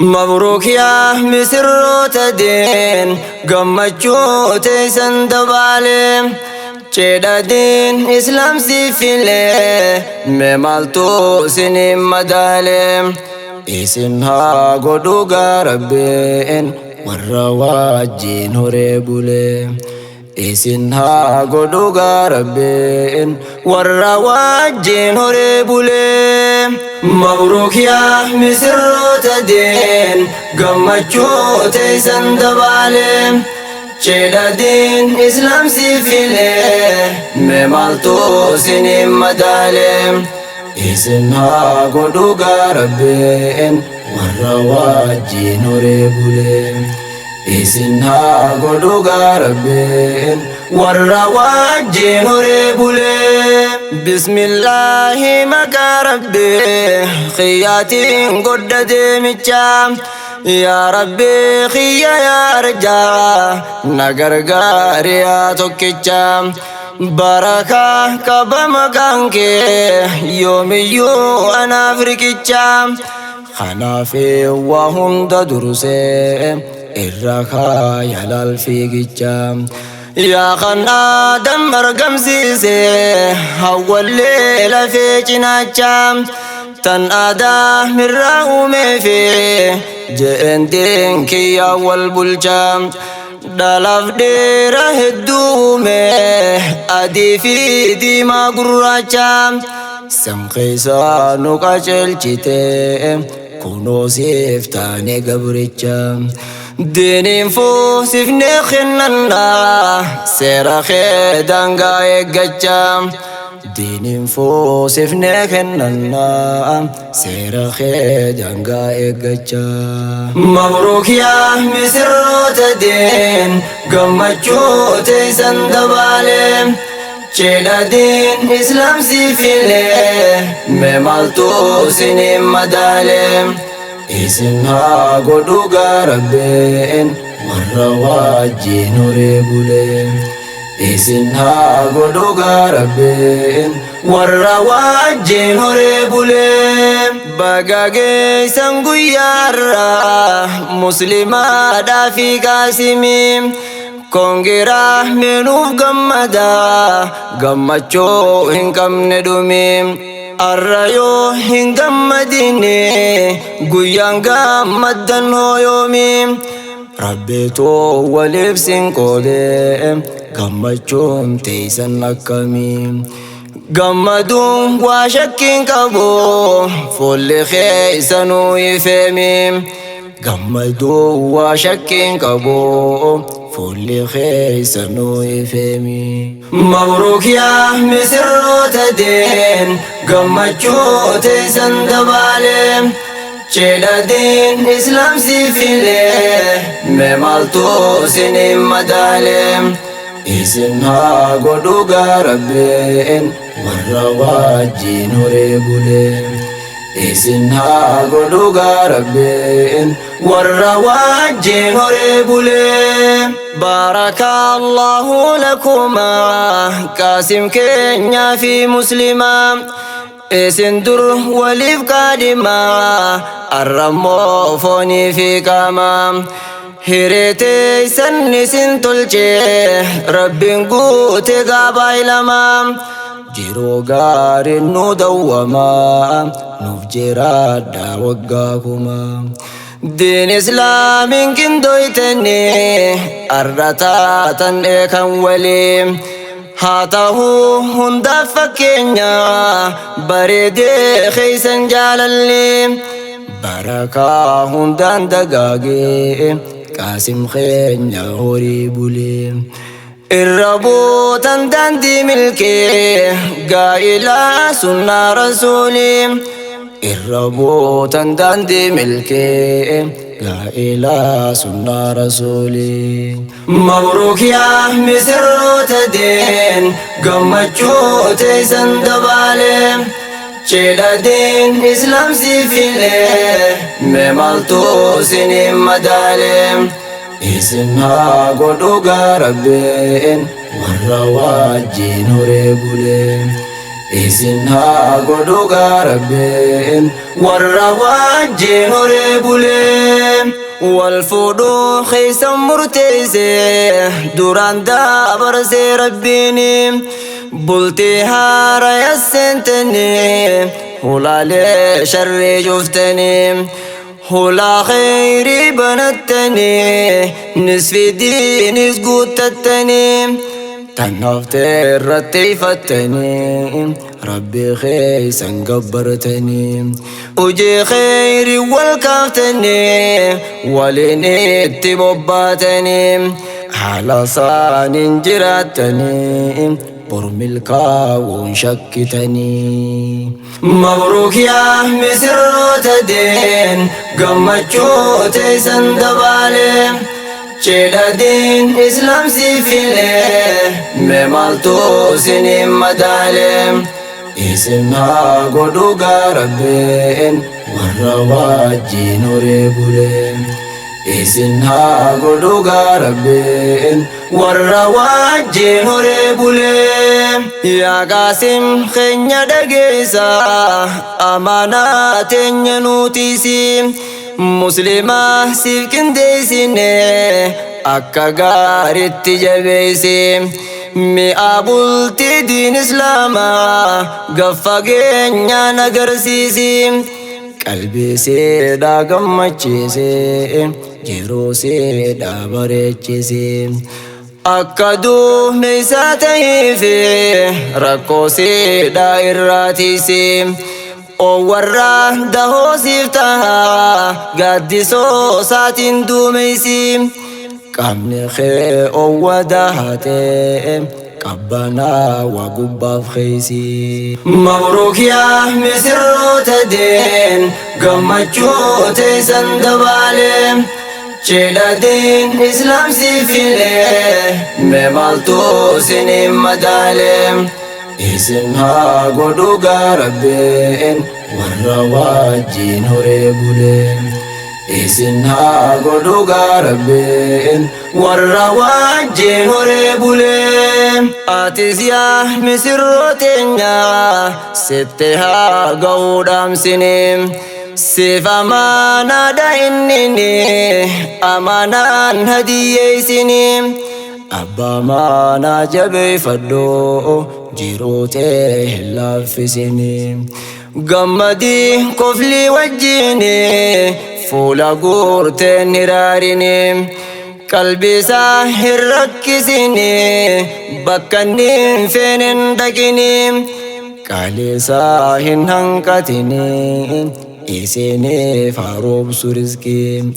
Mabruuk yaa misirroota deen gammachuu teessan dabaalee cidha diin islaam si filee mee maaltu isiniin madaalee isin haa godhu gaa rabbiin warra wajjiin horee bulee. Isin haa godhu gaa rabbiin warra wajjiin horee bulee. Mabruuk yaa misirroota deen gammachuu teessan dabaalee. Cidha diin islaam si filee mee maaltu isiniin madaalee. Isin haa godhu gaa rabbiin warra wajjiin horee bulee. Isin haa godhu gaa rabbiin warra wajjiin horee bulee. Bismillaahi maqaa rabbii kiyyaatiin godha deemichaa. Yaa rabbi kiyya yaa arjaa na gargaari yaa tokkichaa. Barakaa qaba maqaan kee yoomiyyuu anaaf riqichaa. Kanaaf waa hunda dursee irra kaaya laal fiigichaa. Yaa kan Aadam argamsiise hawwallee lafee cinaachaa. Tan aadaa mirraa uumeefi je'een diin kiyyaa wal bulchaa. Dhalaaf dheera hedduu uume adii fi diimaa gurraacha. San keessaa nu qajeelchite kunoo siif taane gabricha. Diiniin fuusifnee kennannaa seera kee daangaa eeggachaa. Diiniin fuusifnee kennannaa seera kee daangaa eeggachaa. Mabruuk yaa misirroota diin gammachuu teessan dabaalee. Cidha diin islaam si filee mee maaltu isiniin madaalee. Isin haa godhu gaa rabbiin warra wajjiin horee bulee. Isin haa godhu gaa rabbiin warra wajjiin horee bulee. Baga geessan guyyaarraa muslimaadhaa fi qaasimii. Kongiraa meenuuf gammadaa gammachuu hin qabne dhumii. Arra yoo hin gammadine guyyaan gammaddan hoo yoomii. Rabbitu waliif sin qoodee gammachuun teessan akkamii. Gammaduun waa shakkiin qabu fuulli keessanuu ifeemi. Gammaduun waa shakkiin qabu fuulli keessanuu ifeemi. Mabruuk yaa misirroota deen gammachuu teessan dabaalee. Cidha diin islaam si filee mee maaltu isiniin madaalee. Isin haa godhu gaa rabbiin warra wajjiin horee bulee. Isin haa godhu gaa rabbiin warra wajjiin horee bulee. Baaraka Allahu lakumaa qaasim keenyaa fi muslimaa. Isin dur waliif qaadimaa arrammoo foonii fi qaamaa. Hiree teessan isin tolchee rabbiin guute gaabaa ilamaa. Jiruu gaariin nu dawwamaa nuuf jiraadhaa waggaa kumaa. Diin islaamiin qindooytanii arra taatan eekan walii. Haa ta'uu hundaaf fakkeenya bareedee keeysan jaalalli. Barakaa hundaan dagaagee qaasim keenya horii bulee. Irra buutan daandii milkee gaa'ilaa sunnaa rasuulii. Irra buutan daandii milkee gaa'ilaa sunnaa rasuulii. Mabruuk yaa misirroota deen gammachuu teessan dabaalee. Cidha diin islaam si filee mee maaltu isiniin madaalee. Isin haa godhu gaa rabbiin warra wajjiin horee bulee. Isin haa godhu gaa Rabbiin warra wajjin horee bulee. Wal fuudhuu keeysan murteeyse duraan dabarsee Rabbiin, bultii haaraya seentanii hulaalee sharrii cuftanii hulaa kheyrii banattanii nisfi diinis guuttattanii tan haftee irratti ifattanii Rabbi keeysan gabbartanii hojii kheyrii wal kaaftanii waliin itti bobbaatanii haala isaaniin jiraattanii bor milkaa'uun shakkitanii. Mabruuk yaa misirroota deen, gammachuu teessan dabaalee. Cidha diin islaam si filee, mee maaltu isiniin madaalee? Isin haa godhu gaa Rabbiin warra wajjin horee bulee. Isin haa godhu gaa Rabbiin warra wajjin horee bulee. Yaa Qaasim keenya dhageessa, amaanaa teenya nuutiisi. Muslimaa siif qindeessine akka gaaritti jabeessi. Mi'a bultii diin islaamaa gaffageenyaan agarsiisi. Qalbii seedhaa gammachiise, jiruu seedhaa bareechise. Akka duumessa ta'eefi rakkoo seedhaa irraa tiise. Warra dahoo siif taha gaaddisoo isaatiin duumeysi. Qaamni kee owwa dahatee qabbanaa waa gubbaaf keeysi. Mabruuk yaa misirroota deen, gammachuu teessan dabaalee. Cidha diin islaam si filee, mee maaltu isiniin madaalee? Isin haa godhu gaa Rabbiin warra wajjin horee bulee. Isin haa godhu gaa Rabbiin warra wajjin horee bulee. Atis yaa misirroo teenya, sitti haa ga'uu dhaamsini. Siif amaanaadha innini, amaanaan hadiyyeessini. Abbaa maanaa jabeeffadhu, jiruu tee hin laaffisini. Gammadii koflii wajjini, fuula guurteen hiraarini. Qalbii isaa hin rakkisini, bakka inni hin feene hin dhaqini. Qaalii isaa hin hanqatini, isiniif haroomsu rizqii.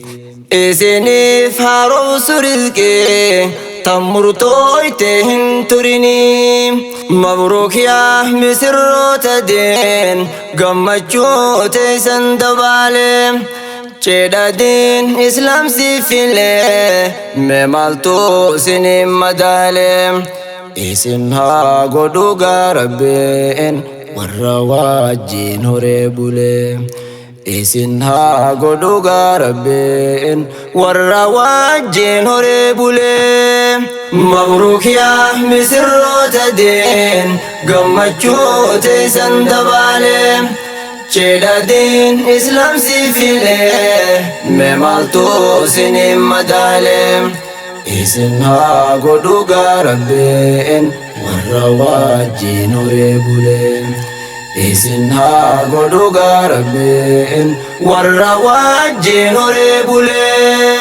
Isiniif haroomsu rizqii, tan murtooyte hin turini. Mabruuk yaa misirroota deen, gammachuu teessan dabaalee. Cidha diin islaam si filee, mee maaltu isiniin madaalee? Isin haa godhu gaa Rabbiin warra wajjin horee bulee. Isin haa godhu gaa Rabbiin warra wajjin horee bulee. Mabruuk yaa misirroota deen, gammachuu teessan dabaalee. Cidha diin islaam si filee, mee maaltu isiniin madaalee? Isin haa godhu gaa Rabbiin warra wajjin horee bulee. Isin haa godhu gaa Rabbiin warra wajjin horee bulee.